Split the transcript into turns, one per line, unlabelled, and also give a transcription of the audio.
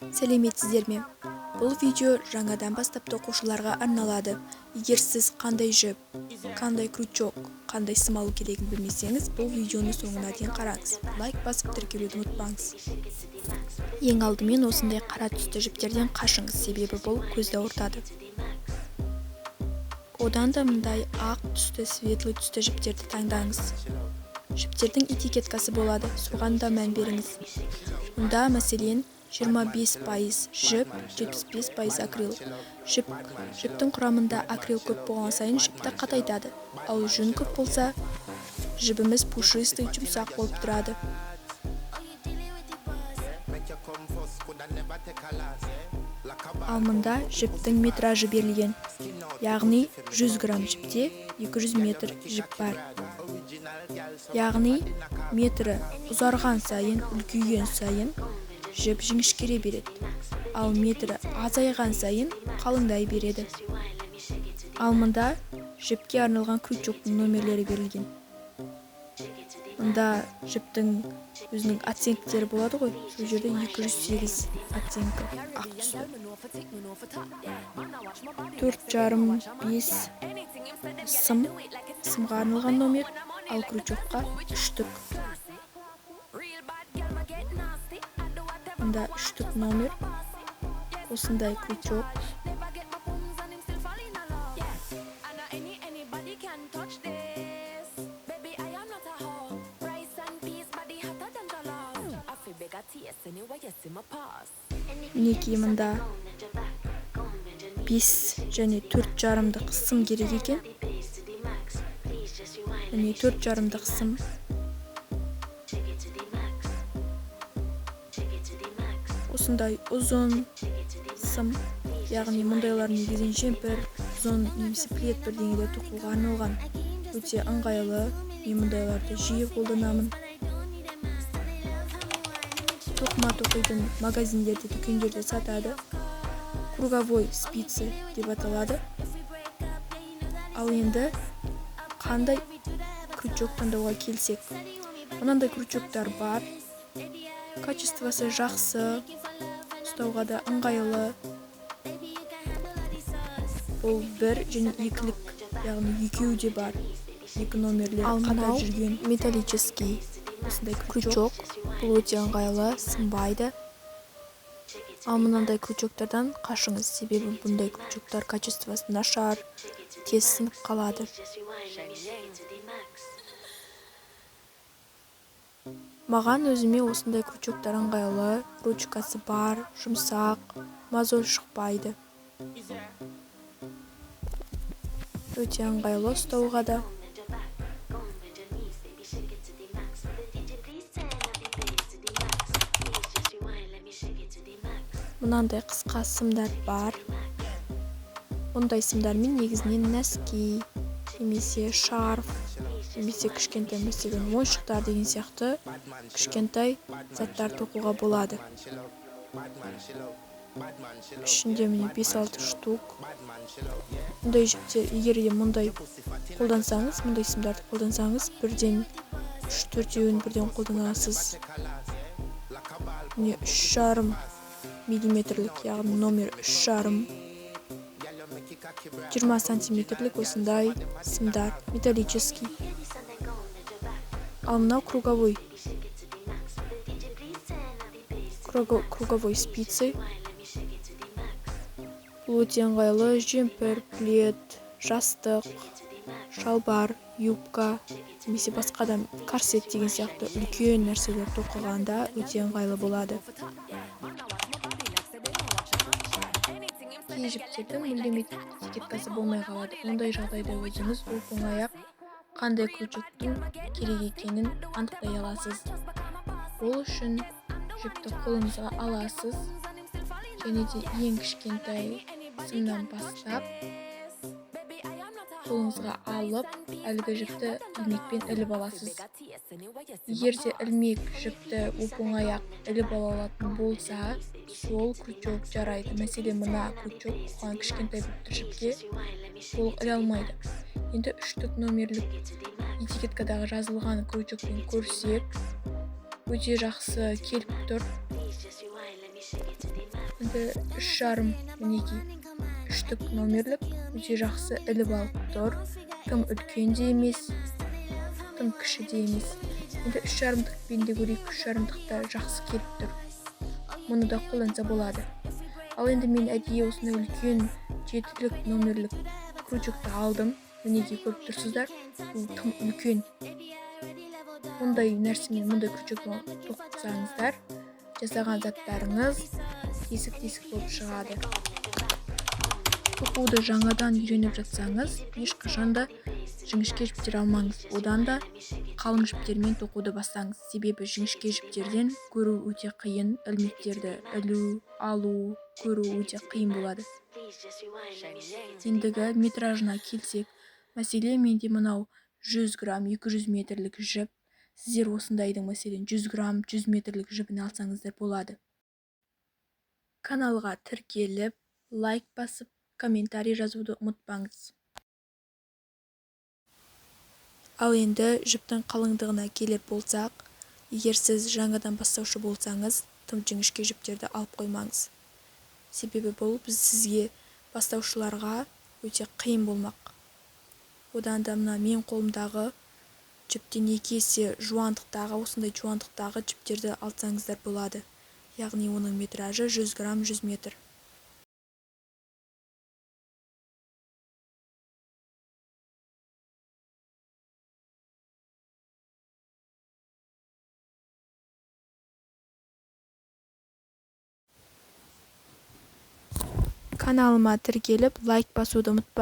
Сәлеметсіздер ме? Бұл видео жаңадан бастап тоқушыларға арналады. Егер сіз қандай жіп, қандай крючок, қандай сым алу керегін білмесеңіз, бұл видеоны соңына дейін қараңыз. Лайк басып тіркелуді ұмытпаңыз. Ең алдымен осындай қара түсті жіптерден қашыңыз, себебі бұл көзді ауыртады. Одан да мындай ақ түсті, светлый түсті жіптерді таңдаңыз. Жіптердің этикеткасы болады, соған да мән беріңіз. Мұнда, мәселен, 25% жіп, 75% акрил. Жіптің құрамында акрил көп болған сайын жіпті қатайтады, ал жүн көп болса, жібіміз пушистый, жұмсақ болып тұрады. Ал мұнда жіптің метражы берілген, яғни 100 грамм жіпте 200 метр жіп бар. Яғни метрі ұзарған сайын, үлкейген сайын жіп жіңішкере береді, ал метрі азайған сайын қалыңдай береді. Ал мұнда жіпке арналған крючоктың номерлері берілген. Мұнда жіптің өзінің оттенктері болады ғой, сол жерде 208 оттенкі ақ түсті. 4,5, 5 сым, сымға арналған номер, ал крючокқа үштік. Мұнда үштік номер, осындай крючок. Мінекей мында 5 және төрт жарымдық сым керек екен. Міне төрт жарымдық сым. Осындай ұзын сым, яғни мұндайлар негізінен жемпір, ұзын немесе плед бірдеңелер тоқуға арналған. Өте ыңғайлы, мен мұндайларды жиі қолданамын. Тоқыма тоқитын магазиндерде, дүкендерде сатады. Круговой спицы деп аталады. Ал енді қандай крючок таңдауға келсек, мынандай крючоктар бар. Качествосы жақсы, ұстауға да ыңғайлы. Бұл бір және екілік, яғни екеуі де бар. Екі номерлер
Ал
қатар
мынау
жүрген
металлический
осындай крючок.
крючок. Бұл өте ыңғайлы, сынбайды. Ал мынандай крючоктардан қашыңыз, себебі бұндай крючоктар качествосы нашар, тез сынып қалады. Маған өзіме осындай крючоктар ыңғайлы, ручкасы бар, жұмсақ, мозоль шықпайды. Өте ыңғайлы ұстауға да. Мынандай қысқа сымдар бар. Мұндай сымдармен негізінен нәски, немесе шарф, немесе кішкентай, мәселен, ойыншықтар деген сияқты кішкентай заттар тоқуға болады. Ішінде міне бес-алты штук. Мұндай жіптер, егер де мұндай қолдансаңыз, мұндай сымдарды қолдансаңыз, бірден үш-төртеуін бірден қолданасыз. Міне үш жарым миллиметрлік, яғни номер үш жарым, жиырма сантиметрлік осындай сымдар, металлический. Ал мынау круговой. Круговой спицы. Бұл өте ыңғайлы, жемпір, плед, жастық, шалбар, юбка, немесе басқа да корсет деген сияқты үлкен нәрселер тоқығанда өте ыңғайлы болады. Кей жіптердің мүлдем этикеткасы болмай қалады. Ондай жағдайда өзіңіз оп-оңай-ақ қандай крючоктың керек екенін анықтай аласыз. Ол үшін жіпті қолыңызға аласыз және де ең кішкентай сымнан бастап қолыңызға алып, әлгі жіпті ілмекпен іліп аласыз. Егер де ілмек жіпті оп-оңай-ақ іліп ала алатын болса, сол крючок жарайды. Мәселен, мына крючок оған кішкентай болып тұр, жіпке толық іле алмайды. Енді үштік номерлік этикеткадағы жазылған крючокпен көрсек, өте жақсы келіп тұр. Енді 3,5, мінекей, 3-тік номерлік өте жақсы іліп алып тұр. Тым үлкен де емес, тым кіші де емес. Енді 3,5-тықпен де көрейік, 3,5-тықта жақсы келіп тұр. Мұны да қолданса болады. Ал енді мен әдейі осындай үлкен 7-лік номерлік крючокты алдым. Мінекей, көріп тұрсыздар, бұл тым үлкен. Мұндай нәрсемен, мұндай крючокпен тоқысаңыздар, жасаған заттарыңыз тесік-тесік болып шығады. Тоқуды жаңадан үйреніп жатсаңыз, ешқашан да жіңішке жіптер алмаңыз. Одан да қалың жіптермен тоқуды бастаңыз. Себебі жіңішке жіптерден көру өте қиын, ілмектерді ілу, алу, көру өте қиын болады. Ендігі метражына келсек, мәселе менде мынау 100 грамм 200 метрлік жіп. Сіздер осындайдың, мәселен, 100 грамм 100 метрлік жібін алсаңыздар болады. Каналға тіркеліп, лайк басып, комментарий жазуды ұмытпаңыз. Ал енді жіптің қалыңдығына келер болсақ, егер сіз жаңадан бастаушы болсаңыз, тым жіңішке жіптерді алып қоймаңыз. Себебі бұл біз сізге, бастаушыларға, өте қиын болмақ. Одан да мына мен қолымдағы жіптен 2 есе жуандықтағы, осындай жуандықтағы жіптерді алсаңыздар болады. Яғни оның метражы 100 грамм 100 метр. Каналыма тіркеліп, лайк басуды ұмытпа.